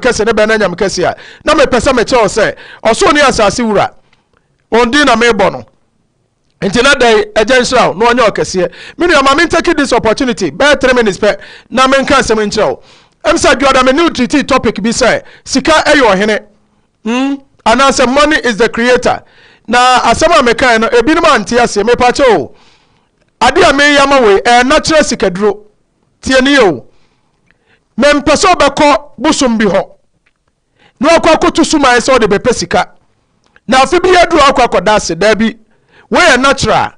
kɛse ne bɛn na nyame kɛse a, na mepɛ sɛ mekyerɛ wo sɛ ɔsoro ne asase wura, wɔn din na mebɔ no. Nti na dɛn, Agya nhyira wo na ɔnyɛ ɔkɛseɛ. Me nua, ma me take this opportunity bɛyɛ 3 minutes pɛ na menka asɛm nkyerɛ wo. Ɛm sɛ adwoada me ne wo treat topic bi sɛ sika ɛyɛ ɔhene Anaasɛ money is the creator. Na asɛm a mekae no, ebinom ante aseɛ. Mepakyɛ o, ade a meyɛ ama wei ɛyɛ natural sikaduro. Tie ne yɛ o, mempɛ sɛ wobɛkɔ bosom bi hɔ na wakɔ akɔto suman sɛ ɔde bɛpɛ sika na afe bi aduru akɔ akɔda ase. Daabi, wei natural,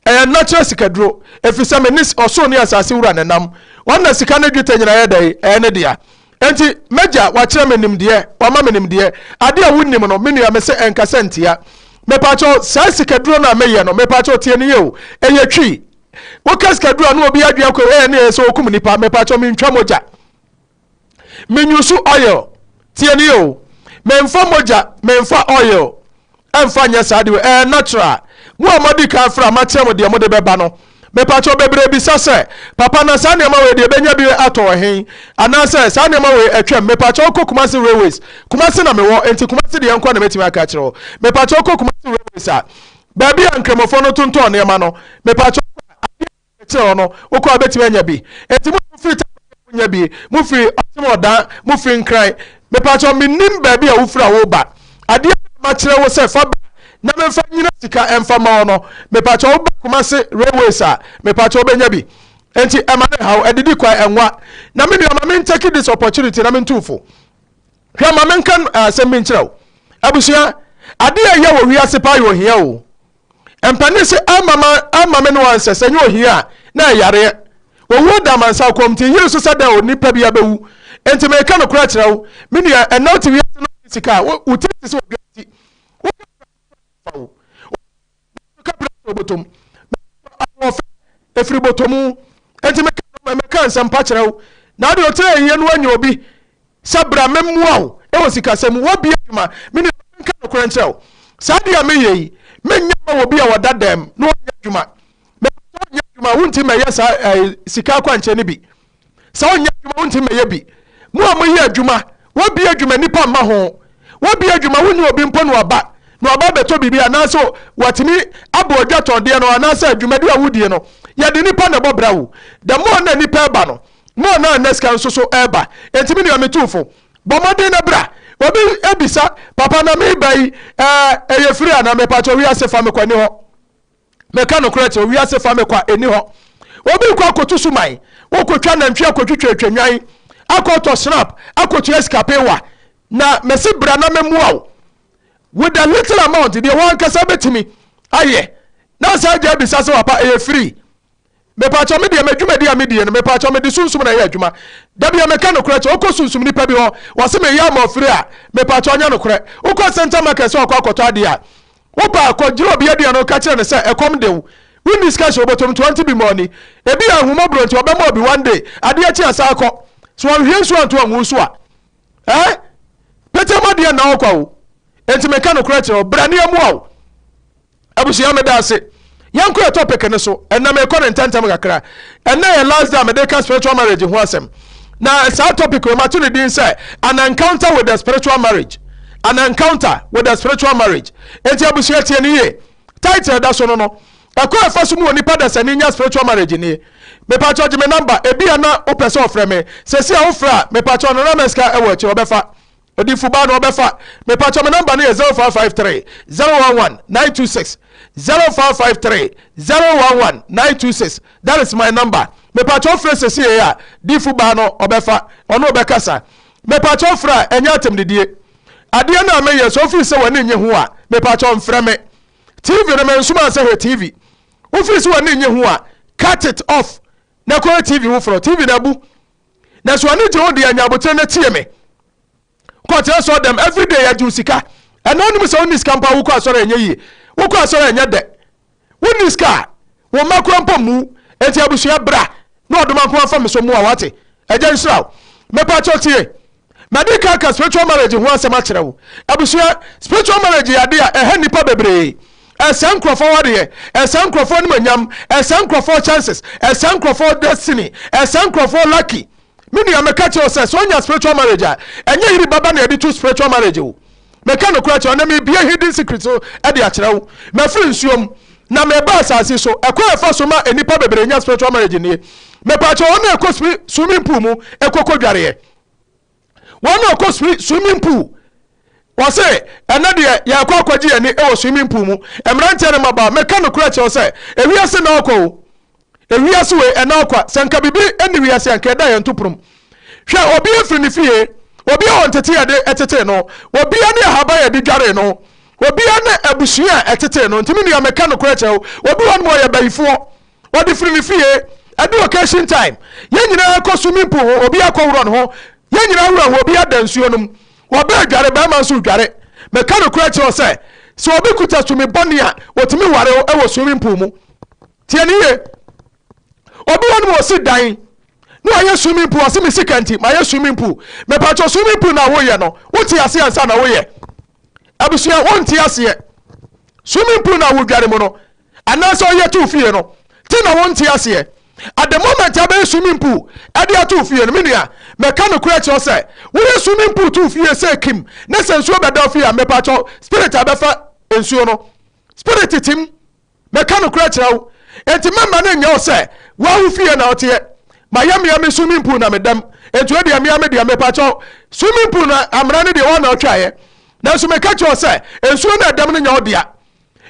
ɛyɛ natural sikaduro, ɛfiri sɛ me ne ɔsoro ne asase wura ne nam wɔn na sika ne dwetɛ nyinaa yɛ dɛ ɛyɛ ne dea. Nti mɛgya wakyerɛ me nimdeɛ, wama me nimdeɛ. Ade a wonim no, me nua, me sɛ ɛnkasa ntia. Mepakyɛw, saa sikaduro no a meyɛ no, mepakyɛw, tie ne yɛ o, ɛyɛ twi. Woka sikaduro a, na obi adwene akɔ ɛyɛ ne yɛ sɛ okum nipa. Mepakyɛw, mentwa mogya, menyusu oil. Tie ne yɛ o, memfa mogya, memfa oil ɛmfa nyɛ saa de. Ɛyɛ natural. Mo a mɔdi kan fra, makyerɛ mo deɛ mode bɛba no. Mepakyɛw, bebree bisa sɛ, "Papa, na saa nneɛma wei deɛ, ɛbɛnya bi atɔ wɔ hen?" Anaasɛ saa nneɛma wei atwam. Mepakyɛw, kɔ Kumase Railways. Kumase na mewɔ, nti Kumase deɛ nkɔ na mɛtumi aka kyerɛ wo. Mepakyɛw, kɔ Kumase Railways a baabi a nkramofoɔ no tontɔn nneɛma no. Mepakyɛw, kyerɛ hɔ no, wokɔ a bɛtumi anya bi. Enti mo firi ta nya bi, mo firi ɔtem ɔdan, mo firi Nkran, mepakyɛw, menim baabi a wofiri a woba. Adeɛ a makyerɛ wo sɛ fa bra na memfa nyina sika ɛmfa ma wo no, mepakyɛw, woba Kumase Railways a, mepakyɛw, wobɛnya bi. Enti ɛma ne haw ɛdidi kwan ɛnwa. Na me nua, ma men take this opportunity na mentu fo. Hwɛ, ma menka asɛm bi nkyerɛ wo. Abusua, adeɛ a ɛyɛ wɔ wiase paa yɛ ohia o. Mpanin sɛ ama me no ansɛ sɛ nyɛ ohia a na ɛyareɛ. Owuo da amansa kɔm nti yere so sɛ dɛ onipa bi abɛwu. Enti meka no korɛ kyerɛ wo, me nua, ɛnna wote wiase no sika a wo ti te sɛ odwa ti. Woka fa wo woka pere sɛ obotom ahoɔfɛ ɛfiri bɔtɔmu. Enti meka nsɛmpa kyerɛ wo na wode ɔkyerɛ yie no anya obi sɛ bra mɛmmoa wo ɛwɔ sikasɛm mu wɔbie adwuma. Me nua, menka nokorɛ nkyerɛ wo, saa deɛ a meyɛ yi, menyɛ ma wɔ bi a wɔda dɛm na wɔnyɛ adwuma. Mɛpɛ ɔnyɛ adwuma, wonti mɛyɛ saa sika akwankyerɛ no bi. Sɛ ɔnyɛ adwuma, wonti mɛyɛ bi. Mo a moyɛ adwuma, wɔbie adwuma, nipa mma ho. Wɔbie adwuma, wonni obi mpo na waba bɛtɔ biribi anaasɛ wɔatumi abɔ adwa tɔndeɛ no anaasɛ adwumadi a wodie no. Yɛde nipa na ɛbɔ bra wo. The more na nipa ɛba no, more na ɛnɛ sika nso so ɛba. Enti me nua, metu fo, bɔ mmɔden na bra. Obi ebisa, "Papa, na meba yi, ɛyɛ free ana?" Mepakyɛ, wiase fa me kɔ ani hɔ. Meka nokorɛ kyerɛ, wiase fa me kɔ a ɛni hɔ. Obi kɔ akɔto suman, wokɔtwa nantwi, akɔtwitwa nwan, akɔtɔ snap, akɔtua sika pewa. Na mɛsi bra na mɛmua wo with a little amount deɛ wɔn ankasa bɛtumi ayɛ. Na saa agya bisa sɛ, "Papa, ɛyɛ free?" Mepakyɛ, me deɛ, m'adwumadi a medie no, mepakyɛ, mede sunsum na ɛyɛ adwuma. Dabi a meka nokorɛ kyɛ, wokɔ sunsum nipa bi hɔ, wɔse meyɛ ama ɔfiri a, mepakyɛ, ɔnyɛ nokorɛ. Wokɔ center market sɛ ɔkɔ akɔtɔ adeɛ a, wopa akɔgyina obi aduane, woka kyerɛ no sɛ ɛkɔm de wo, wonni sika hyɛ wobɔtɔm 20 bi ma ɔni ebi yɛ ahumɔborɔ nti ɔbɛma obi. One day adeɛ kye asa akɔ so, wɔnhwie nsuo anto angu so a pɛtɛ mu adeɛ nna ɔkwa wo. Enti meka nokorɛ kyerɛ wo, bra ne amoa wo. Abusua, meda ase. Yɛnkɔ yɛ topic no so. Ɛnna mekɔ ne ntɛntɛm kakra. Ɛnna yɛ last day a mede ka spiritual marriage ho asɛm. Na saa topic wei, mato ne din sɛ "An encounter with the spiritual marriage", "An encounter with the spiritual marriage". Enti abusua, tie ne yie. Title ɛda so no, ɛkɔ ɛfa so mu wɔ nipa dasani nya spiritual marriage nie. Mepakyɛ, gye me number. Ebi a na wopɛ sɛ ɔfrɛ me sɛsi a, wofrɛ a, mepakyɛ, ɔno na mɛsika ɛwɔ akyire, ɔbɛfa odiifo baa na ɔbɛfa. Mepakyɛ, me number no yɛ 0553 011 926, 0553 011 926. That is my number. Mepakyɛ, wofrɛ sɛsi yɛ a, diifo baa no ɔbɛfa, ɔno ɔbɛkasa. Mepakyɛ, wofrɛ a, ɛnyɛ atɛmdidie. Adeɛ no a meyɛ sɛ wofiri sɛ w'ani nye ho a, mepakyɛ, mfrɛ me. TV no, mensoma sɛ hwɛ TV. Wofiri sɛ w'ani nye ho a, cut it off na kɔyɛ TV foforɔ. TV na abu na so ani gye ho deɛ, anya abotire no tie me. Kɔtena sɔ dɛm everyday yɛgye wo sika. Ɛna wonim sɛ wonni sika mpa, wokɔ asɔre ɛnyɛ yie, wokɔ asɔre ɛnyɛ dɛ. Wonni sika a, wo mma kora mpo mmu. Enti abusua, bra na ɔdoma nko afa me so mmoa. Wate? Ɛgya nhyira wo. Mepakyɛw, tie. Mɛde ka ka spiritual marriage ho asɛm akyerɛ wo. Abusua, spiritual marriage yɛ ade a ɛha nnipa bebree. Ɛsɛ nkurɔfoɔ wadeɛ, ɛsɛ nkurɔfoɔ animonyam, ɛsɛ nkurɔfoɔ chances, ɛsɛ nkurɔfoɔ destiny, ɛsɛ nkurɔfoɔ lucky. Me nua meka kyerɛ wo sɛ, sɛ onya spiritual marriage a, ɛnyɛ yiri baba na yɛde tu spiritual marriage o. Meka nokorɛ kyerɛ wo, na mebue hidden secret so de akyerɛ wo. Mafiri nsuo mu, na meba asase so. Ɛkwan a ɛfa so ma nnipa bebree nya spiritual marriage nie. Mepaakyɛw, wɔn a ɛkɔ swimming pool mu ɛkɔkɔ dwareɛ. Wɔn a ɛkɔ swimming pool, wɔse ɛnɛ deɛ yɛkɔ akɔgye yɛn ani wɔ swimming pool mu. Mmeranteɛ ne mmabaa, meka nokorɛ kyerɛ wo sɛ, ewiase na ɔkɔ o. Ewiase wei ɛna ɔkwa. Sɛ nka biribi nni wiase a, nka ɛda yɛn to pono mu. Hwɛ, obiara firi ne fie, obiara wɔ ntetee a yɛde tetee no, obiara ne ahaban a yɛde dwaree no, obiara ne abusua a ɛtetee no. Nti me nua, meka nokorɛ kyerɛ wo, obi wɔ hɔnom a ɔyɛ bayifoɔ, ɔde firi ne fie. Ɛdu occasion time, yɛn nyinaa kɔ swimming pool ho, obiara kɔworɔ ne ho, yɛn nyinaa wura ho, obiara da nsuo no mu. Ɔbaa redware, barima nso redware. Meka nokorɛ kyerɛ wo sɛ, sɛ obi kuta tumi bɔne a, ɔtumi ware wo wɔ swimming pool mu. Tie no yie. Obi wɔ no ma ɔsi dan na ɔyɛ swimming pool, ɔsi me sika nti mayɛ swimming pool. Mepatwɔ swimming pool na woyɛ no, wote aseɛ ansa na woyɛ? Abusua wonte aseɛ. Swimming pool na wodware mu no, anaasɛ ɔyɛ to fie no, te na wonte aseɛ. At the moment abɛyɛ swimming pool ɛde ato fie no, me nua, mɛka nokorɛ kyerɛ sɛ woyɛ swimming pool to fie sɛ kim na sɛ nsuo bɛda fie a, mepatwɔ spirit abɛfa nsuo no. Spirit tim. Meka nokorɛ kyerɛ wo, enti mɛmma no nyɛ wo sɛ woa wo fie na woteɛ. Mayɛ mea me swimming pool na meda mu, enti wei deɛ mea me deɛ, mepakyɛw, swimming pool no amena no deɛ woa na wotwaeɛ. Nanso meka kyerɛ wo sɛ, nsuo no a ɛda mu no nyɛ wo dea.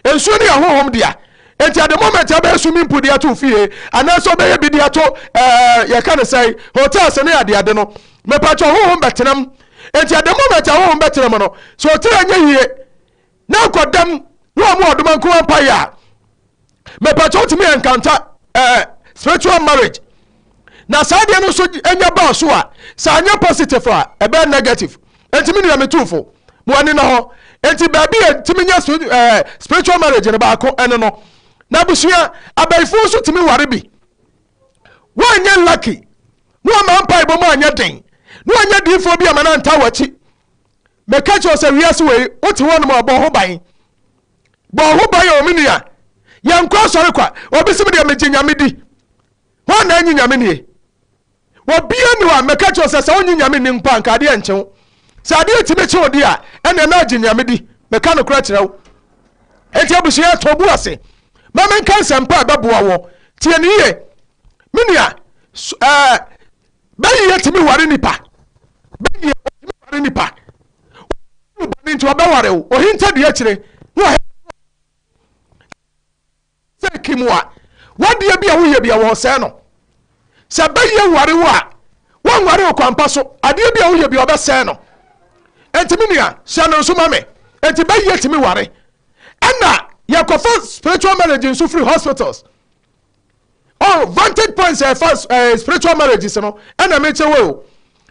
Nsuo no yɛ honhom dea. Enti at the moment a wobɛyɛ swimming pool de ato wo fie, anaasɛ wobɛyɛ bi de ato ɛɛ yɛka no sɛn, hotels ne adeade no, mepakyɛw, honhom bɛtena mu. Enti at the moment a honhom bɛtena mu no, sɛ ɔtiri anyɛ yie, na nkɔdam na wɔn ɔdoma nko mpaeɛ a, mepɛkyɛ wotumi encounter eh, spiritual marriage. Na saa deɛ no nso nya baa so a, sɛ anyɛ positive a, ɛbɛyɛ negative. Enti me nua metu fo, mo ani na hɔ. Enti baabi a ntumi nya eh, spiritual marriage no baako ɛno no. Na abusua, abayifoɔ nso tumi ware bi. Woanyɛ lucky na wɔma mpaebɔ mu anyɛ den na wɔanyɛ diifoɔ bi ama no anta w'akyi. Meka kyerɛ wo sɛ wiase wei wote hɔ nom a bɔ ho ban. Bɔ ho ban o me nua. Yɛnkɔ asɔre kwa. Obi se me deɛ megye Nyame di. Hwan na anyi Nyame nie? Obia ni hɔ a meka kyerɛ wo sɛ sɛ wonye Nyame nni mpo a nka adeɛ nkye wo. Sɛ adeɛ tumi kye wo deɛ a ɛneɛ na agye Nyame di. Meka nokorɛ kyerɛ wo. Enti abusua tɔ bu ase. Ma menka nsɛmpa a ɛbɛboa wɔ. Tie no yie. Me nua, ɛɛ Bɛyie tumi ware nipa. Bɛyie ɔtumi ware nipa. Ɔtumi bɔne nti ɔbɛware wo. Ohinta dua akyire na ɔhɛ sɛ kim a wadeɛ bi a woyɛ bi a wɔsɛe no. Sɛ bɛyie ware wo a wɔnware wo kwampa so. Adeɛ bi a woyɛ bi a ɔbɛsɛe no. Enti me nua hyɛ no nso ma me. Enti bɛyie tumi ware. Ɛna yɛkɔfa spiritual marriage nso firi hospitals. Oh, vantage points a ɛfa eh, spiritual marriage no ɛna mekyɛ wo o.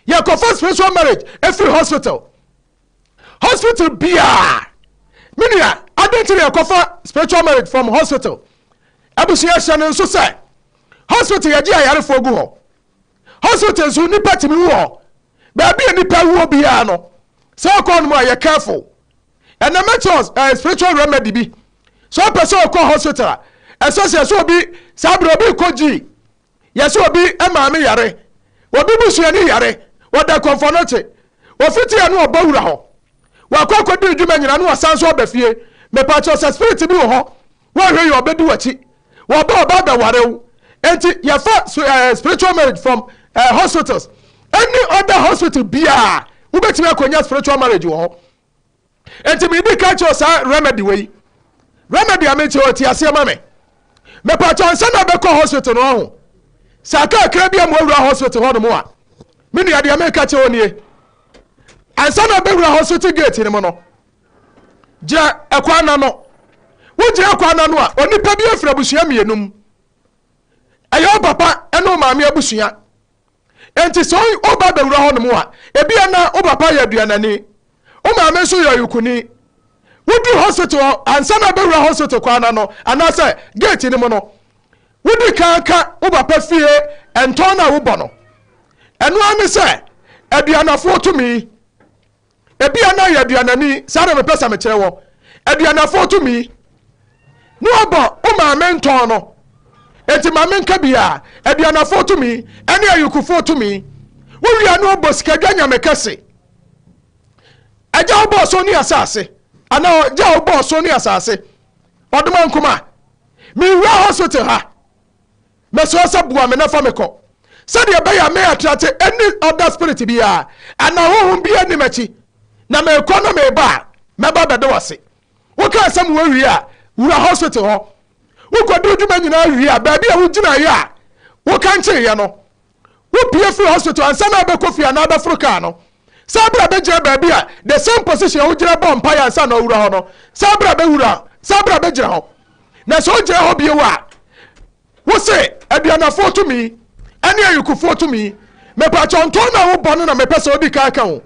Yɛkɔfa spiritual marriage ɛfiri hospital. Hospital biara. Me nua, adɛn nti na yɛkɔfa spiritual marriage from hospital? Abusua hyɛ no nso sɛ hospital yɛgye ayarefoɔ gu hɔ. Hospital nso nipa tumi wu hɔ. Baabi a nipa wuo biara no, sɛ ɔkɔ no mu a yɛ careful. Ɛnna mɛkyerɛ eh, spiritual remedy bi. Sɛ ɔpɛ sɛ ɔkɔ hospital a, ɛsɛ sɛ yɛsɛ obi saa berɛ obi kɔ gyi, yɛsɛ obi maame yare, obi busuani yare, ɔda kɔmfɔ no kye, ofiti ɛno ɔbɔ wura hɔ, wakɔ akɔdi adwuma nyina no wasan so aba fie. Mepa kyerɛ sɛ spirit bi wɔ hɔ, wɔhwɛ yɛ ɔbɛdi w'akyi, wɔba ɔba abɛware wo. Enti yɛfa eh, spiritual marriage from eh, hospitals. Any other hospital biara wobɛtumi akɔnya spiritual marriage wɔ hɔ. Enti medi ka kyerɛ saa remedy wei. Remedy a mekyerɛ ɔte aseɛ ma me. Mepatɔ ansa na bɛkɔ hospital no ho. Sɛ akakra bi a mo awura hospital hɔ nom a, me nua deɛ meka kyerɛ wo nie. Ansa na bɛwura hospital gate no mu no, gyina ɛkwan na no. Wogyina kwan na no a, onipa bi afiri abusua mmienu mu. Ɛyɛ wo papa ne wo maame abusua. Enti sɛ woba bɛwura hɔnom a, ebia na wo papa yɛ aduanani, wo maame nso yɛ ɔyokuni. Wodu hospital hɔ, ansa na wobɛwura hospital kwan no ano anaasɛ gate no mu no, wodi kan ka wo papa fie ntɔn no a wobɔ no. Ɛno ara ne sɛ aduanafoɔ tumi. Ebia na ɔyɛ aduanani, saa na mepɛ sɛ mekyerɛ wɔ. Aduanafoɔ tumi ne ɔbɔ wo maame ntɔn no. Enti maame nka bi a, aduanafoɔ tumi ne ayukufoɔ tumi. Wowie a na wobɔ sikadwa nyame kɛse. Agya a wobɔɔ soro ne asase, anaa agya a wobɔɔ soro ne asase, ɔdoma nkoma, mewura hospital ha, mesrɛ sɛ boa me na fa me kɔ, sɛdeɛ ɛbɛyɛ a me attracte any other spirit biara, anaa honhom biara nni m'akyi, na mekɔ na meba a, mɛba abɛda wo ase. Woka asɛm wɔ wie a, wura hospital hɔ. Wokɔdi wo dwuma nyinaa wie a, baabi a wogyinaeɛ a wokankyeeɛ no, Wopue firi hospital ansa na wobɛkɔ fie anaa wobɛforo kaa no, saa berɛ a bɛgyina baabi a the same position a wogyina bɔ mpaeɛ ansa na wowura hɔ no, saa berɛ a bɛwura, saa berɛ a bɛgyina hɔ. Na sɛ wogyina hɔ bio a, wo se aduanafoɔ tumi ɛne ayukufoɔ tumi, mepaakyɛw ntɔn no a wobɔ no na mepɛ sɛ wodi kan ka o.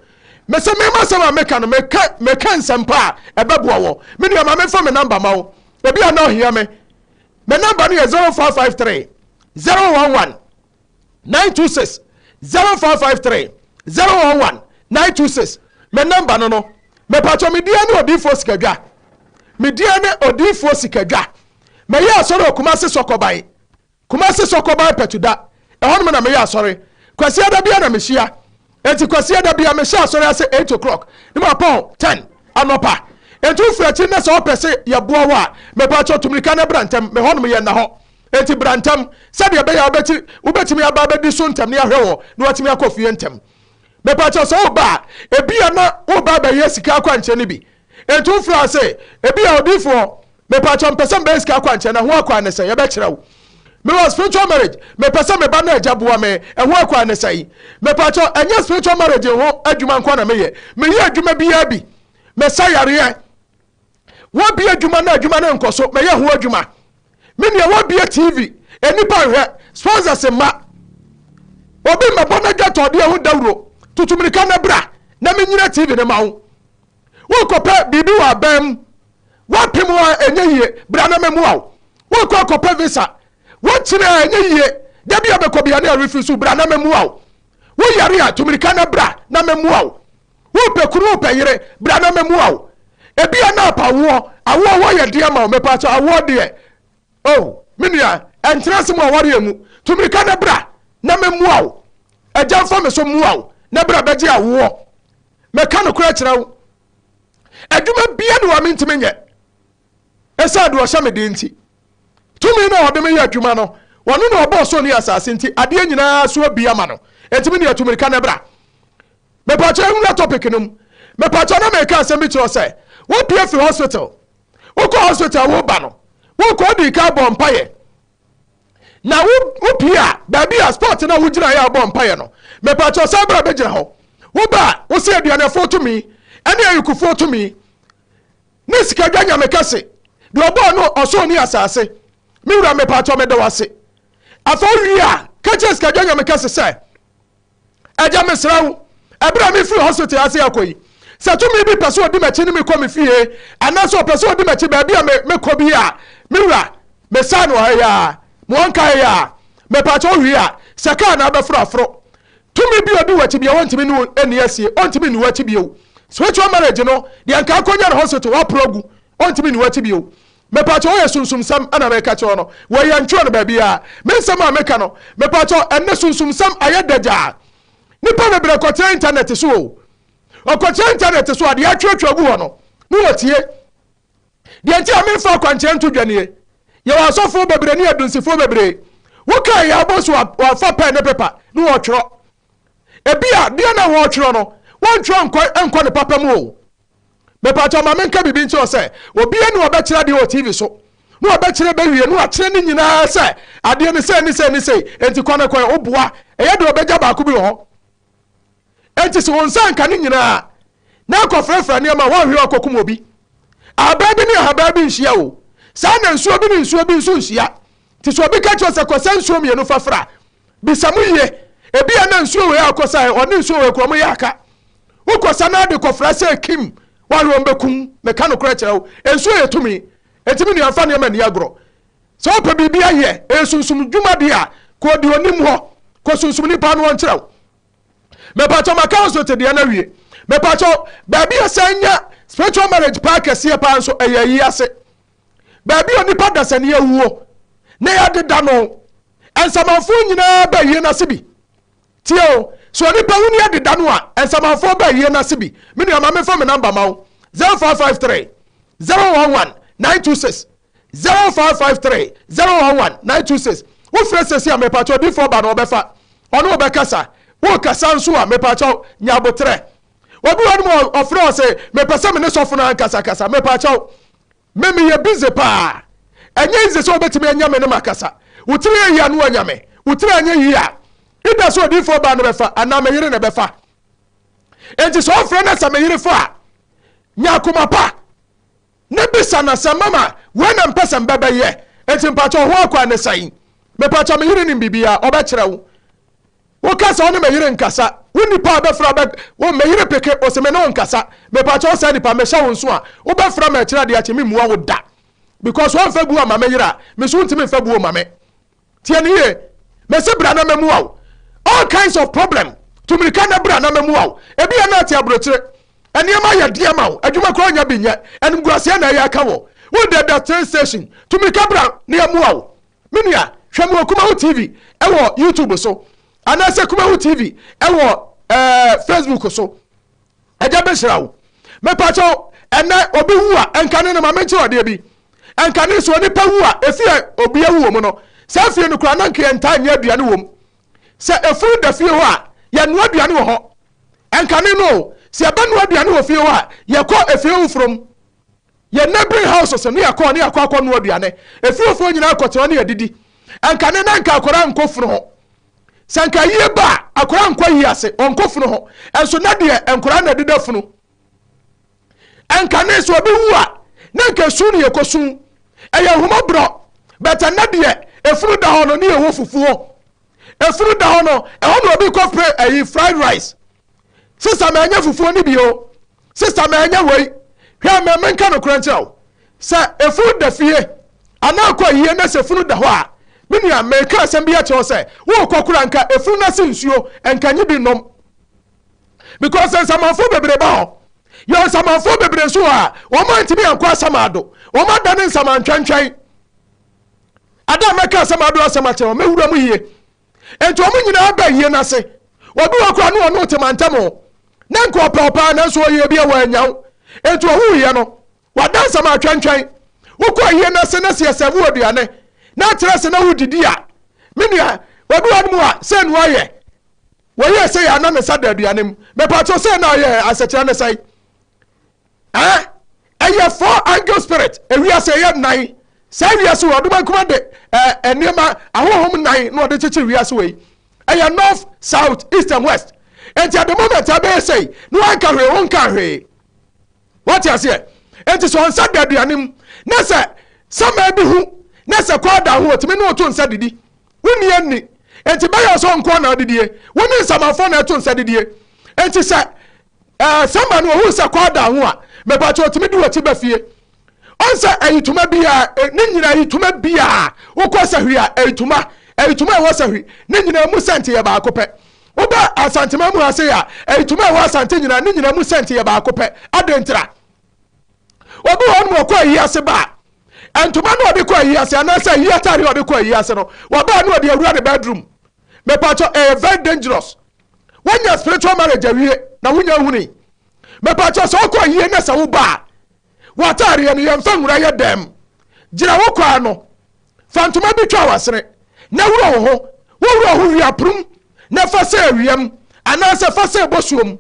Mese mema asɛm a meka no, meka, meka nsɛmpa a ɛbɛboa wɔ. Me nua ma memfa me namba ma wo. Ebi a na ɔhia me. Me namba no yɛ 0553 011 926 0553 011 926 me namba no no mepatwɔ me deɛ ne odiifoɔ sikadwa me deɛ ne odiifoɔ sikadwa mɛyɛ asɔre wɔ Kumasi Sɔkɔban Kumasi Sɔkɔban Pɛtuda ɛhɔ nom na meyɛ asɔre Kwasiada bia na mehyia enti Kwasiada bia mehyɛ asɔre ase 8 o'clock ne mapɔn 10 anɔpa enti wofiri akyiri na sɛ wopɛ sɛ yɛboa wo a mepatwɔ tumirika na bra ntɛm me hɔ nom yɛ nna hɔ Enti bra ntɛm, sɛdeɛ ɛbɛyɛ a wobɛti, wobɛtumi aba abɛdi so ntɛm na yɛahwɛ wɔ na woatumi akɔ fie ntɛm. Mepa kyɛw, sɛ woba a, ebia na woreba abɛyɛ sika akwankyerɛ no bi. Enti wofrɛ a se, ebia odiyifoɔ, mepa kyɛw, mepɛ sɛ mebɛyɛ sika akwankyerɛ no, ɛho akwan ne sɛn? Yɛbɛkyerɛ wo. Mewɔ spiritual marriage, mepɛ sɛ meba na agya boa me, ɛho akwan ne sɛn? Mepa kyɛw, ɛnyɛ spiritual marriage ho adwuma nko na meyɛ. Meyɛ adwuma biara bi. Mesa yareɛ. Woabie adwuma na adwuma no nkɔ so, mɛyɛ ho adwuma. Me nua woabie TV, nnipa nhwɛ, sponsors mma. Obi mmɛbɔ n'adwatɔdeɛ ho dawuro, tutu mirika na bra na menyina TV no ma wo. Wokɔpɛ biribi wɔ aban mu, woapem a ɛnyɛ yie, bra na mɛmoa wo. Wokɔ akɔpɛ visa, wokyerɛ a ɛnyɛ yie, da bi a bɛkɔ bia ne arefuse, bra na mɛmoa wo. Woyare a, tu mirika na bra na mɛmoa wo. Wopɛ kunu wopɛ yere bra na mɛmua wo. Ebia na apa awoɔ, awoɔ hɔ yɛ den ama wo, mepaakyɛw awoɔ deɛ oh me nua ɛntena ase mu awareɛ mu, tu mirika na bra na mɛmua wo. Agya mfa me so mmua wo na bra bɛgye awoɔ. Mɛka nokorɛ kyerɛ wo, adwuma bia ne wɔ a mentumi nyɛ ɛsiane deɛ ɔhyɛ me den nti. Tumi no a ɔde me yɛ adwuma no, ɔno na ɔbɔɔ soro ne asase nti adeɛ nyinaa so abi ama no. Enti me nua tu mirika na bra. Mepakyɛ nwura topic no mu. Mepakyɛ na meka asɛm bi kyerɛ sɛ wopie firi hospital. Wokɔ hospital wo ba no. Wokɔ wodi ka bɔ mpaeɛ. Na wopie a baabi a spot na wogyina yɛ abɔ mpaeɛ no. Mepakyɛ sɛ bra bɛgyina hɔ. Woba a wosɛ aduanefoɔ tumi ɛne ayikufoɔ tumi ne sikadwa nyame kɛse deɛ ɔbɔɔ no ɔsoro ne asase. Me wura mepakyɛ meda wo ase. Afei wowie a ka kyerɛ sikadwa nyame kɛse sɛ Agya, mesrɛ wo, ɛberɛ a mefiri hospital ase akɔ yi, sɛ tumi bi pɛ sɛ ɔdi m'akyi ne me kɔ me fie, anaasɛ ɔpɛ sɛ ɔdi m'akyi baabi a mekɔ bi a, me wura, mesaa no ha yi ara, ma ɔnka ha yi ara. Mepaakyɛ wowie a, sɛ kaa na abɛforo aforo. Tumi bi a ɔdi w'akyi bi a ɔntumi ne wo nni asie, ɔntumi nni w'akyi bio. Spiritual marriage no, deɛ nka akɔnya no hospital, waporo agu, ɔntumi nni w'akyi bio. Mepakyɛw ɔyɛ sunsumsɛm na meka kyerɛ wo no, wei yɛntwerɛ no baabiara. Me nsɛm a meka no, mepakyɛw ɛnnɛ sunsumsɛm ayɛ dagyaa. Nnipa bebree kɔtena internet so o. Ɔkɔtena internet so a, deɛ atwerɛtwerɛ agu hɔ no, ne wɔtie. Deɛ nti a memfa akwankyerɛ nto dwa nie. Yɛwɔ asɔfoɔ bebree ne adunsifoɔ bebree. Wokaa yɛ abɔ so wɔafa pɛn ne pepa ne wɔtwerɛ. Ebi a deɛ na wɔtwerɛ no, wɔntwerɛ nkɔ nkɔ ne papa mu o. Mepakyɛw ma menka biribi nkyerɛ wo sɛ, obiara nni hɔ a ɔbɛkyerɛ adeɛ wɔ TV so, na ɔbɛkyerɛ bɛwie na wakyerɛ ne nyinaa sɛ adeɛ no sei ne sei ne sei, enti kɔ na kɔyɛ, woboa, ɛyɛ deɛ ɔbɛgya baako bi wɔ hɔ. Enti sɛ wo nsa anka ne nyinaa na akɔfrafra nneɛma a, woanhwɛ akɔkum obi. Ahaban bi ne ahaban bi nhyia o, saa na nsuo bi ne nsuo bi nso nhyia. Nti sɛ obi ka kyerɛ wo sɛ kɔsa nsuo mmienu fa fra, Bisa mu yie. Ebia na nsuo wei a wokɔsaeɛ, ɔne nsuo wei korɔ wɔyɛ aka. Wokɔsa na ade kɔfra sɛ kim, woahwɛ wɔn bɛkum. Meka nokorɛ kyerɛ wo, nsuo yɛ tumi. Enti me nua mfa nneɛma nni agorɔ. Sɛ wopɛ biribi ayɛ, ɛyɛ sunsum dwuma deɛ a, kɔ deɛ ɔnim hɔ. Kɔ sunsum nipa no ɔnkyerɛ wo. Mepakyɛw maka hospital deɛ no awie. Mepakyɛw, baabi a san nya spiritual marriage paa kɛseɛ paa nso, ɛyɛ ayi ase. Baabi a onipa dasani awuo na yɛadeda no, nsamanfoɔ nyinaa ba ayie no ase bi. Tie o, So onipa wu ne adeda no a, nsamanfoɔ ba ayie no ase bi. Me nua ma memfa me number ma wo, 0553 011 926, 0553 011 926. Wofrɛ sɛsi a, mepakyɛw difoɔ ba no ɔbɛfa, ɔne wo bɛkasa. Wokasa nso a, mepakyɛw nya aboterɛ. Obi wɔ nom ɔfrɛ ɔse mepɛ sɛ me ne sɔfo no ankasakasa, mepakyɛw. Me meyɛ busy paa. Ɛnyɛ easy sɛ wobɛtumi anya me ne makasa. Wo tiri yɛ yie a na woanya me. Wo tiri anyɛ yie a, either sɛ odiyifoɔ baa no bɛfa anaa me yere na ɛbɛfa. Enti sɛ ɔfrɛ na sɛ me yere fa a, nya akoma pa na bisa no sɛ mama wei na mpɛ sɛ mbɛbɛyɛ. Enti mpakyɛ ho akwan ne sɛn? Mepakyɛ me yere nim biribiara, ɔbɛkyerɛ wo. Woka sɛ wo ne me yere nkasa. Wo nipa a bɛfrɛ bɛ wo me yere peke ose me ne wo nkasa. Mepakyɛ wo saa nipa mehyɛ wo nso a wobɛfrɛ me akyire adeɛ akye me mmua wo da. Because wamfa buo amma me yere a me so wontumi mfa buo mma me. Tie ne yie. Mese bra na mɛmua wo. All kinds of problem. Tu mirika na bra na mɛmua wo. Ebi yɛ na ate aburokyire. Nneɛma yɛ deɛ ma wo. Adwuma koraa nya bi nyɛ. Animguaseɛ na ɛyɛ aka wɔ. Wo da train station. Tu mirika bra na yɛmua wo. Me nua, hwɛ me wɔ Kumawu TV wɔ YouTube so anaasɛ Kumawu TV wɔ ɛɛ Facebook so. Ɛgya bɛhyira wo. Mepakyɛw, ɛnɛ obi wu a, ɛnka ne no ma menkyerɛ ɔdeɛ bi. Ɛnka ne so onipa wu a, efi a obi awu wɔ mu no, saa fie no koraa na nka yɛntaa nyɛ aduane wɔ mu. Sɛ efunu da fie hɔ a, yɛnoa aduane wɔ hɔ. Ɛnka ne no, sɛ yɛbɛnoa aduane wɔ fie hɔ a, yɛkɔ efie foforɔ mu. Yɛn neighboring houses no yɛkɔɔ ne yɛakɔ akɔnoa aduane. Efiefoɔ nyinaa kɔtena ne yɛdidi. Ɛnka ne na nka akwadaa nkɔ funu ho. Sɛ nka yie ba a, akwadaa nkɔ yie ase, ɔnkɔ funu ho. Ɛnso na deɛ nkwadaa na ɛdeda funu. Ɛnka ne sɛ obi wu a, na nka esu ne yɛkɔ su. Ɛyɛ ahummɔborɔ. But ɛnɛ deɛ efunu da hɔ no ne yɛwɔ fufuo. Efunu da hɔ no, ɛhɔ na obi kɔ pere ɛyi fried rice. Sista manya fufuo no bi o. Sista manya wei. Hwɛ mɛ menka nokorɛ nkyerɛ wo. Sɛ efunu da fie anaa kɔ ayie na sɛ funu da hɔ a, me nua meka asɛm bi akyerɛ wo sɛ worekɔ koraa nka efunu no ase nsuo nka nye bi nnom. Because nsamanfoɔ bebree ba hɔ. Yɛ nsamanfoɔ bebree nso wɔ a wɔn antumi ankɔ asamado. Wɔn adane nsamantwɛntwɛn. Ada a mɛka asamado asɛm akyerɛ wɔn, mɛwura mu yie. Enti wɔn nyinaa ba ayie no ase. Obi wɔ koraa ne ɔne te mantam o. Na nka ɔpɛ wo paa nanso ɔyɛɛ bi a wannya wo. Enti ɔwuiɛ no, wada nsɛm atwɛntwɛn. Wokɔ ayie no ase na sɛ yɛsɛve wo aduane na akyerɛ sɛ na wodidi a, me nua, obi wɔ nom a sɛ na wayɛ. Wɔyɛɛ sɛ yɛ a na ne nsa da aduane mu. Mepatwo sɛ na ɔyɛ asɛkyerɛ ne sɛn? Eh, ɛyɛ four angle spirit ewiase ɛyɛ nnan saa wiase wɔ ɔdoma nkuma de ɛɛ nneɛma ahohom nnan na ɔde kyekyere wiase wɔ yi ɛyɛ north, south, east and west. Nti at the moment abɛyɛ sɛyi na wanka hwee wonka hwee wɔte aseɛ. Nti sɛ ɔnsa da aduane mu na sɛ sama bi ho na sɛ kɔ ada ho otumi ne ɔto nsa didi wonni anni. Nti bɛyɛ sɛ ɔnko na adidie wo ne nsamanfoɔ na ɛto nsa didie. Nti sɛ Ɛɛ sɛ ma no ohun sɛ kɔ da ho a, mepakyɛ otumi di w'akyi ba fie. Ɔn sɛ ayitoma biara, e, ne nyina ayitoma biara, wokɔ sahwi a, ayitoma, ayitoma ɛwɔ sahwi, ne nyina mu sɛnte yɛ baako pɛ. Woba Asantema mu ha sei a, ayitoma ɛwɔ Asante nyina, ne nyina mu sɛnte yɛ baako pɛ. Adɛn ntira? Obi wɔ hɔ nom ɔkɔ ayi ase ba a, ntoma no ɔde kɔ ayi ase anaasɛ ayi atare ɔde kɔ ayi ase no, wɔbaa no ɔde awura ne bedroom. Mepakyɛ ɛyɛ very dangerous. Woanya spiritual marriage awie na wonya nhunui. Mepakyɛ sɛ wokɔ ayie na sɛ woba a, w'ataareɛ no yɛmfa nwura yɛ dɛm. Gyina wo kwan ano, fa ntoma bi twa w'asene na wura wo ho. Wowura wo ho wie a, prum na fa sɛ awiam anaasɛ fa sɛ bosuom.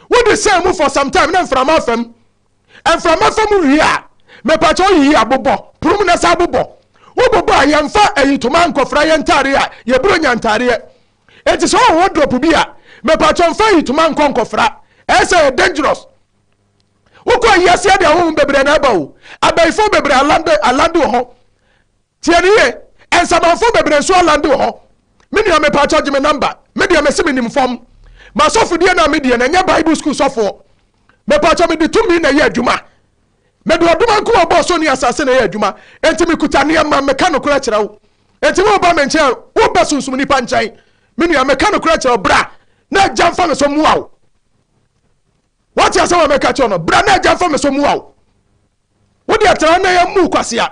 Wode sɛn mu for some time na mframa afa mu. Mframa fa mu wie a, mepakyɛ woyiyi abobɔ, prum na sa abobɔ. Wobobɔ a, yɛmfa ayitoma nkɔfra yɛn ntareɛ a, yɛburo nya ntareɛ. Enti sɛ ɔwɔ wardrobe bi a, mepakyɛ mfa ayitoma nkɔ nkɔfra. Ɛyɛ sɛ ɛyɛ dangerous. Wokɔ ayi aseɛ de ahohom bebree na ɛba o. Abayifoɔ bebree alande alande wɔ hɔ. Tie ne yie. Nsamanfoɔ bebree nso alande wɔ hɔ. Me nua mepakyɛ gye me number. Me deɛ mese menim fam. M'asɔfodie no a medie no ɛnyɛ Bible school sɔfoɔ. Mepakyɛ mede tumi na ɛyɛ adwuma. Mede ɔdoma nko a ɔbɔɔ soro ne asase na ɛyɛ adwuma. Enti mekuta nneɛma, meka nokorɛ kyerɛ wo. Enti woreba me nkyɛn a, woreba sunsum nipa nkyɛn. Me nua, meka nokorɛ kyerɛ wo, bra na agya mfa me so mmoa wo. Woate asɛm a meka kyerɛ no? Bra na agya mfa me so mmoa wo. Wo deɛ tena na yɛmmu kwasea.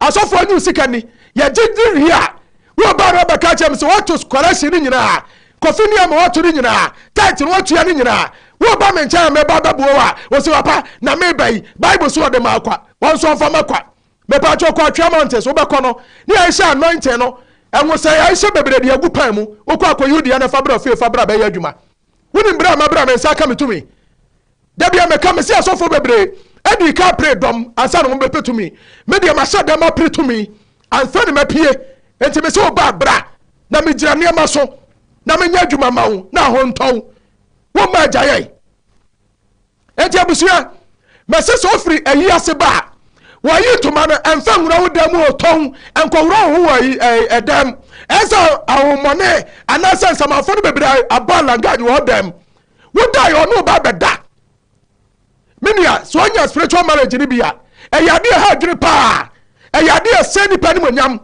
Asɔfoɔ anyi wo sika ni. Yɛgye di wie a, woreba no abɛka kyerɛ me sɛ woato scholarship no nyinaa. Kofi nneɛma wato no nyinaa, tithe no watua no nyinaa. Woba me nkyɛn a mɛba bɛboa wo a, wɔsi papa na meba yi, Bible so ɔde ma kwa, wɔn nso ɔmfa ma kwa. Mepatwɛ kɔ Atwea Mountains, wobɛkɔ no, ne yɛahyɛ anointing no, ɛho sɛ yɛahyɛ bebree de agu pan mu, wokɔ akɔyi wo deɛ no fa bra fie, fa bra bɛyɛ adwuma. Wonim berɛ a mabra me nsa aka me tumi? Da bia meka mese asɔfoɔ bebree adi ka pere dɔm ansa na wɔbɛpɛ tumi. Me deɛ mahyɛ dɛm apere tumi ansa na mapue. Enti mese wo ba bra na megyina nneɛma so na menyɛ adwuma ma wo na ho ntɔ wo. Wo mma agya yɛn. Enti abusua, mese sɛ ofiri ayi ase ba a, wɔyi ntoma no ɛmfa nwura wo dan mu ɔtɔn nkɔworɔ wo ho wɔ ayi ɛdan mu. Ɛsɛ ahommɔne anaasɛ nsamanfoɔ no bebree aba langage wɔ dan mu. Wodae ɔne wo ba bɛda. Me nua, sɛ ɔnya spiritual marriage no bi a, ɛyɛ adeɛ ɛha adwene paa. Ɛyɛ adeɛ ɛsɛ nipa animonyam.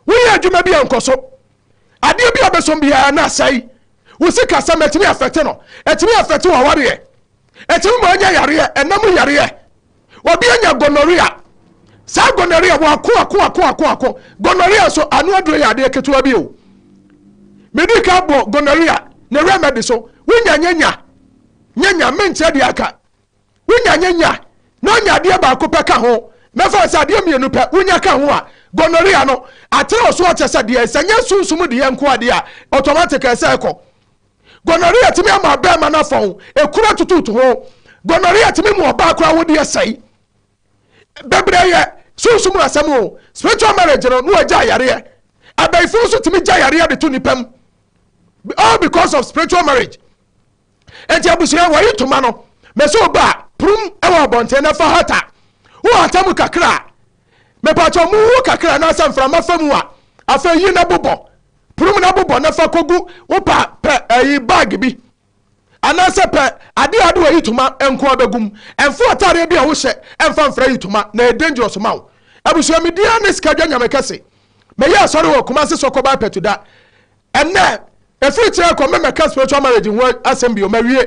Woyɛ adwuma bi a nkɔ so. Adeɛ bi a bɛsom biara na asɛe. Wo sikasɛm ɛtumi afɛte no. Ɛtumi afɛte w'awareɛ. Ɛtumi ma ɔnya yareɛ, ɛna mu yareɛ. Obi anya gonorrhea. Saa gonorrhea wɔako ako ako ako ako. Gonorrhea nso ano aduro yɛ adeɛ ketewa bi o. Medi ka bɔ gonorrhea ne remedy so. Wonya nyanya nyanya menkyerɛ deɛ aka. Wonya nyanya na onya adeɛ baako pɛ ka ho. Mɛfa sɛ adeɛ mmienu pɛ wonya ka ho a gonorrhea no atrɛ so ɔkyɛ sɛ deɛ sɛ nyɛ sunsum deɛ nko adeɛ a automatic ɛsɛ ɛkɔ. Gonorrhea tumi ama bɛrima no afɔn, ekuro atututu ho. Gonorrhea tumi mu ɔbaa koraa wo deɛ sɛe. Bebree yɛ sunsum asɛm o. Spiritual marriage no na wɔagya yareɛ. Abayifo nso tumi gya yareɛ de to nipa mu. All because of spiritual marriage. Enti abusua wɔyi toma no. Mɛsɛ ɔba a prum wɔ abɔnten na fa hata. Wo hata mu kakra a mepatwa mu hu kakra anaasɛ mframa fa mu a afei yi na bobɔ. Prum na bobɔ na fa kogu wo pa pɛ ɛyi bag bi anaasɛ pɛ adeɛ a ade wɔ yitoma nko abɛgu mu. Ɛmfa ataadeɛ bi a wohyɛ ɛmfa mfra yitoma na ɛyɛ dangerous ma wo. Abusua me din ara ne Sikadwa Nyame Kɛse. Meyɛ asɔre wɔ Kumasi Sɔkɔba Apɛtuda. Ɛnnɛ ɛfiri kyerɛ kɔ mɛmɛka spiritual marriage ho asɛm bio mawie.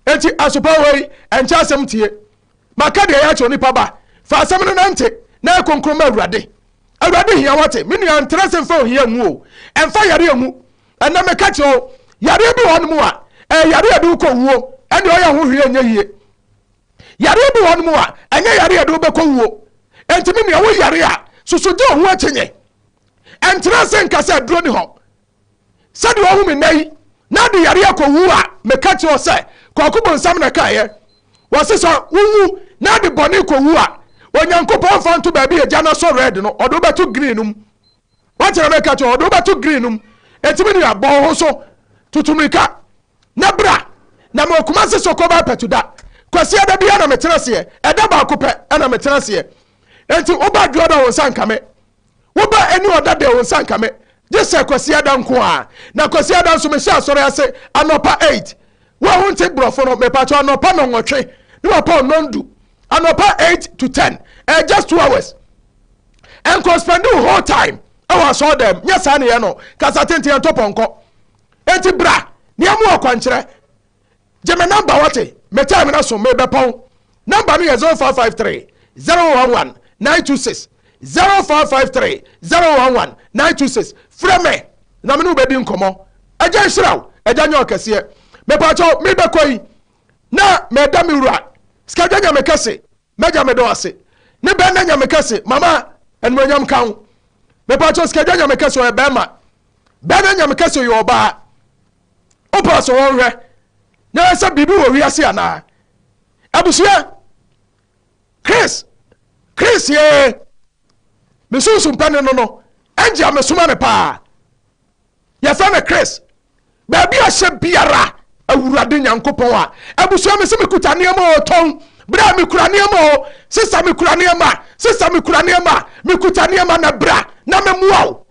Enti asopa wɔ yi ɛnkyɛ asɛm tie. Maka deɛ ɛyɛ akyerɛ onipa ba. Fa asɛm no nante na yɛ kronkron ma Awurade. Awurade hia wate. Me nua ntra se mfa ohia nwu o. Ɛmfa yareɛ nwu. Ɛnɛ meka kyerɛ wo, yareɛ bi wɔ hɔnom a, ɛyɛ yareɛ a ɛde wo kɔ wuo. Ɛnde ɔyɛ ho hwee ɛnyɛ yie. Yareɛ bi wɔ hɔnom a, ɛnyɛ yareɛ a ɛde wo bɛkɔ wuo. Enti me nua wo yare a, susu gye wo ho akyinnye. Ɛntra se nka sɛ aduro ni hɔ. Sɛdeɛ ɔhu me nnɛ yi, na de yareɛ kɔwu a, meka kyerɛ wo sɛ, Kwaku Bonsam na ɛkaeɛ. Wɔse sɛ wowu na de bɔne kɔwu a, Onyankopɔn mfa nto baabi a gya no asɔ red no, ɔde wo bɛto green no mu. Wate na meka kyerɛ wo, ɔde wo bɛto green no mu. Enti me nua, bɔ wo ho so, tutu mmirika, na bra. Na mewɔ Kumasi Sokoba Apatu da. Kwasiada biara na metena aseɛ, ɛda baako pɛ ɛna metena aseɛ. Enti woba Adwoada wo nsa nka me. Woba ɛni ɔda deɛ wo nsa nka me gye sɛ Kwasiada nko a. Na Kwasiada nso mehyɛ asɔre ase anɔpa 8. Wo a wonte borɔfo no, mepakyɛ anɔpa nɔnwɔtwe ne wapa ɔnɔndu. Anɔpa 8 to 10. Ɛyɛ just 2 hours. Ɛnkɔ spend wo whole time ɛwɔ asɔre dɛm. Nyɛ saa ne yɛ no. Kasa tenten ɛntɔ pɔnkɔ. Enti bra ne yɛmo akwankyerɛ. Gye me number wate, me time no aso mebɛpɔn. Number no yɛ 0553 011 926 0553 011 926 Frɛ me na me ne wo bɛdi nkɔmmɔ. Agya nhyira wo, agya nyɛ ɔkɛseɛ. Mepaakyɛw mebɛkɔ yi na meda me wura Sikadwa Nyame kɛse, m'agya meda wo ase. Ne bɛn na Nyame kɛse, mama animuonyam nka wo. Mepaakyɛw Sikadwa Nyame kɛse ɔyɛ bɛrima, bɛn na Nyame kɛse ɔyɛ ɔbaa. Wopɛ sɛ wɔnhwɛ na sɛ biribi wɔ wiase anaa? Abusua, Chris, Chris yee, me sunsum pɛ ne no no, ɛngye a mesoma no paa. Yɛfrɛ no Chris. Baabi a hyɛ biara, Awurade Nyankopɔn a, abusua me se mekuta nneɛma o, tɔn, bra mekura nneɛma o, sesa mekura nneɛma, sesa mekura nneɛma, mekuta nneɛma na bra na memmoa wo.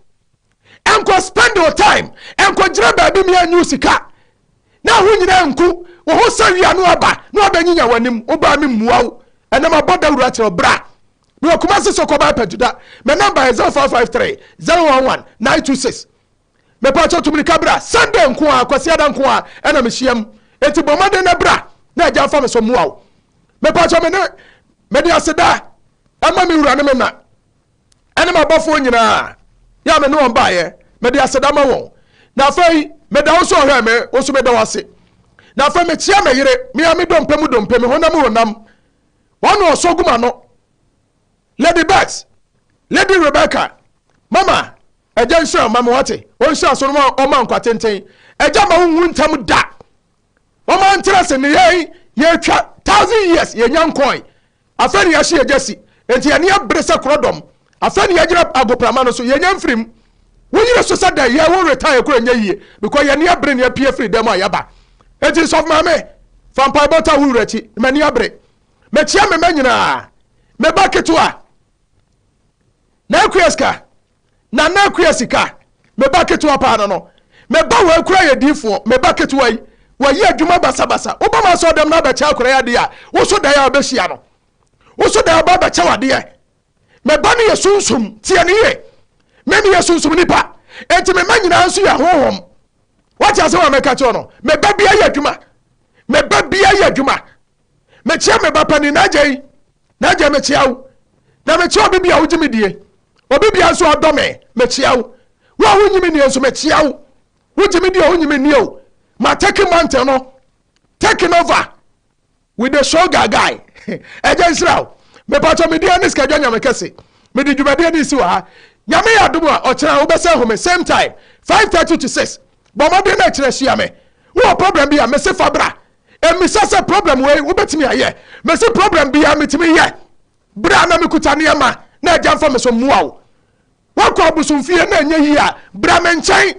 Nkɔ spend your time nkɔ gyina baabi mia nyu sika na ho nyina nku wo ho sɛ wia no aba na wabɛnyinya w'anim wobaa me mmua wo ɛnam abɔ dawuro akyerɛ bra mewɔ Kumasi Sokoba Apatuda me namba yɛ 0553 011 926 mepɛ tumirika bra Sunday nko a Kwasiada nko a ɛna mehyiam enti bɔ mmɔden na bra na agya mfa me so mmoa wo mepɛ me ne mede aseda ɛma me wura ne me na ɛne m'abɔfoɔ nyinaa yɛ a me ne wɔn baeɛ, mede aseda ma wɔn. Na afei meda wo so ɔhwɛ me, wo so meda wo ase. Na afei mekyia me yere, me a me dompe mu dompe, me honam mu honam. Wɔn na ɔsɔ gu m'ano. Lady Beth, Lady Rebecca, Mama, Agya nhyira ma me wate. Ɔnhyira so no ɔma nkwa tenten. Agya ma wo nwu ntɛm da. Wɔma nkyerɛ se ne yɛn yɛtwa thousand years yɛnya nkɔe. Afei ne yɛahye yɛgya si. Enti yɛne abere sɛ korɔdɔm. Afei ne yɛgyina agoprama no so yɛnya mfirim. Wo yere so sɛ dɛn yɛ wo retire kora nyɛ yie because yɛne abere ne apue firi dɛm a yɛba. Enti sɔfo maame fa mpaebɔ taa wo wura akyi. M'ani abere. Mekyia me mma nyinaa. Me ba ketewa Nana Sika, Nana Akua Sika, me ba ketewa paa no no. Me ba wei kura yɛ diifoɔ, me ba ketewa yi, wayi adwuma basabasa. Woba ma asɔ dɛm na abɛkyɛ akora yi adeɛ a, woso dan a wobɛhyia no. Woso dan aba abɛkyɛ wadeɛ. Me ba no yɛ sunsum, tie ne yie. Me meyɛ sunsum nipa, enti me mma nyinaa nso yɛ honhom. Wate asɛm a mɛka kyerɛ no? Me ba bia yɛ adwuma. Me ba bia yɛ adwuma. Mekyia me ba panin n'agya yi n'agya mekyia wo na mekyia obi bia wogye me die obi bia nso ɔdɔ me mekyia wo wo a wonyi me nie nso mekyia wo wogye me die o wonyi me nie o ma taking mantle no taking over with the sugar guy ɛgya nhyira wo mepatɔ me deɛ ne sikadwa nyame kɛse mede dwumadie ne si wɔ ha nyame yɛ adom a ɔkyena wobɛsɛ home same time 5:30 to 6 bɔ mmɔden na ɛkyerɛ hyia me wowɔ problem bi a mese fa bra Mmisa sɛ problem wei wobɛtumi ayɛ. Mese problem biara metumi yɛ. Berɛ a na mekuta nneɛma na agya mfa me so mmoa wo. Woakɔ abosomfie na ɛnyɛ yie a, bra me nkyɛn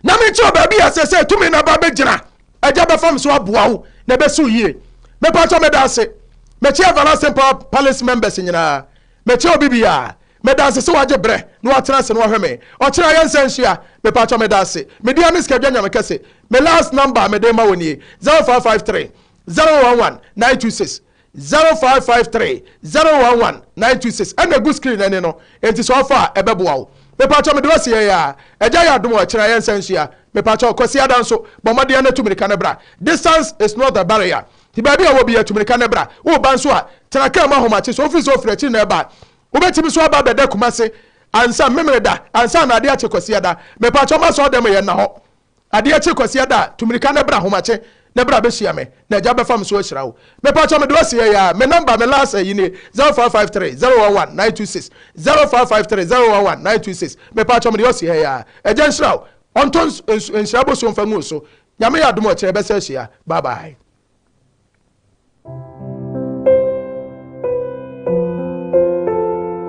na menkyerɛ baabi a ɛsɛ sɛ tumi no aba bɛgyina. Agya bɛfa me so aboa wo na ɛbɛsi wo yie. Mepatɔ meda ase. Mekyia Everlasting Power Palace members nyinaa. Mekyia obi biara. Meda ase sɛ wagye berɛ na watena ase na wahwɛ me. Ɔkyena yɛnsan nhyia. Mepakyɛw meda ase. Me din ane Sikadwa Nyame Kɛse. Me last number a mede rema wo nie, 0553 011 926. 0553 011 926 ɛna egu screen ani no. Enti sɛ ɔfa a ɛbɛboa wo. Mepakyɛw mede wo asi yɛn a. Agya yɛ adom a ɔkyena yɛnsan nhyia. Mepakyɛw Kwasiada nso bɔ mmɔden na tu mirika na bra. Distance is not a barrier. Nti baabi a wɔ biara tu mirika na bra. Woreba nso a tena kaa mu ahomakye. Sɛ wofiri sɛ wofiri akyiri na ɛreba a, Wobɛtumi nso aba abɛda Kumase ansa Memeneda ansa na adeɛ akye Kwasiada. Mepakyɛw m'asɔre dɛm yɛ nna hɔ. Adeɛ kye Kwasiada a, tu mirika na bra Ahomakye na bra bɛhyia me na Agya bɛfa me so ahyira wo. Mepakyɛw mede wo asi yɛn a, me number me last ayi nie, 0553 011 926, 0553 011 926. Mepakyɛw mede wo asi yɛn a, Agya nhyira wo, ɔntɔ nhyira bosuo mfa ngu wo so. Nyame yɛ adom a ɔkyena yɛbɛsan ahyia. Bye bye.